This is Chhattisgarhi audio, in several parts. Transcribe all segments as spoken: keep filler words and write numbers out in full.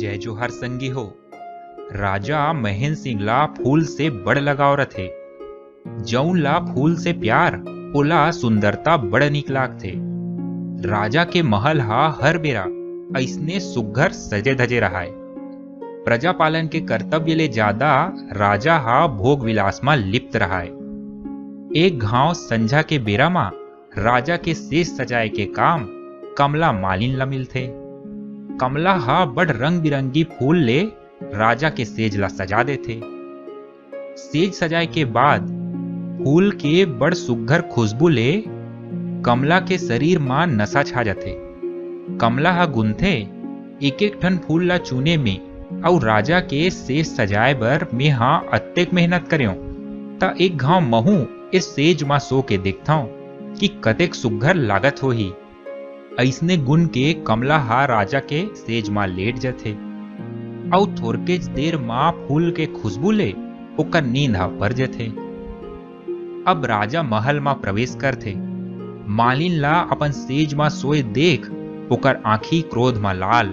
जय जोहार संगी हो। राजा महेंद्र सिंह ला फूल से बड़ लगाव रथे। जऊन ला फूल से प्यार, ओला सुंदरता बड़ नीक लागथे। राजा के महल हा हर बेरा अइसने सुग्घर सजे धजे रहाय। प्रजा पालन के कर्तव्य ले जादा राजा हा भोग विलास म लिप्त रहाय। एक घांव संझा के बेरा म राजा के सेज सजाए के काम कमला मालिन ला मिलथे। कमला हा बड़ रंग बिरंगी फूल ले राजा के सेज ला सजा देथे। सेज सजाए के बाद फूल के बड़ सुग्घर खुशबू ले कमला के शरीर म नशा छा जाथे। कमला ह गुनथे, एक एक ठन फूल ला चुने में अउ राजा के सेज सजाए बर मेंहा अतेक मेहनत करेंव, त एक घांव महूं ए सेज म सो के देखथंव कि कतेक सुग्घर लागत होही। अइसने गुन के कमला ह राजा के सेज म लेट जथे अउ थोरकेच देर म फूल के खुशबू ले ओकर नींद ह पर जथे। अब राजा महल म प्रवेश करथे। मालिन ला अपन सेज म सोए देख ओकर आंखी क्रोध म लाल।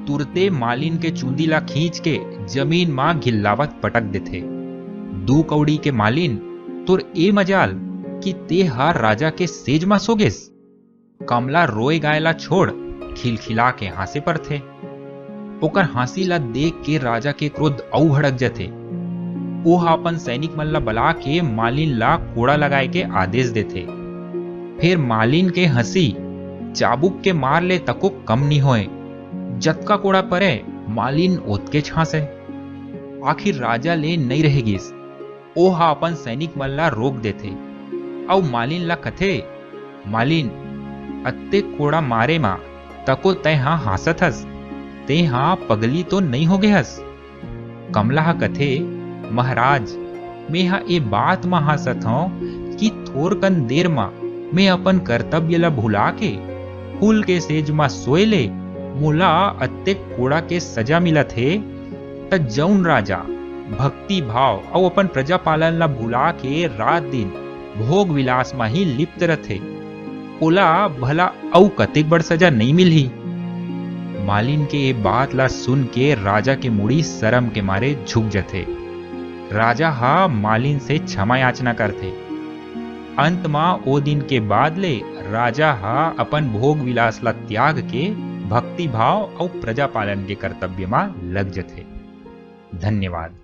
तुरते मालिन के चुंदी ला खींच के जमीन म घिल्लावत पटक देथे। दू कौड़ी के मालिन, तोर ए मजाल कि ते ह राजा के सेज म सो गेस। कमला रोए गाए ला छोड़ खिलखिला के हांसे परथे। ओकर हांसी ला देख के राजा के क्रोध अउ भड़क जथे। ओह अपन सैनिक मन ला बला के मालिन ला कोड़ा लगाए के आदेश देथे। फेर मालिन के हंसी चाबुक के मार ले तको कम नी होए। जतका कोड़ा परे, मालिन ओतकेच हांसे। आखिर राजा ले नइ रह गिस। ओह अपन सैनिक मन ला रोक देथे अउ मालिन ला कथे, "मालिन, अतेक कोड़ा मारे म तको तैं हा हांसत हस, तें हा पगली तो नइ हो गे हस?" कमला ह कथे, "महाराज, मेंहा ए बात म हांसत हंव कि थोरकन देर म में अपन कर्तव्य ला भुला के फूल के सेज म सोए ले मोला अतेक कोड़ा के सजा मिलत हे, त जऊन राजा भक्ति भाव अउ अपन प्रजा पालन ला भुला के रात दिन भोग विलास म ही लिप्त रथे, ओला भला अउ कतेक बड़ सजा नइ मिलही?" मालिन के ए बात ला सुन के राजा के मुड़ी शरम के मारे झुक जथे। राजा ह मालिन से क्षमा याचना करथे। अंत म ओ दिन के बाद ले राजा ह अपन भोग विलास ला त्याग के भक्ति भाव अउ प्रजा पालन के कर्तव्य म लग जथे। धन्यवाद।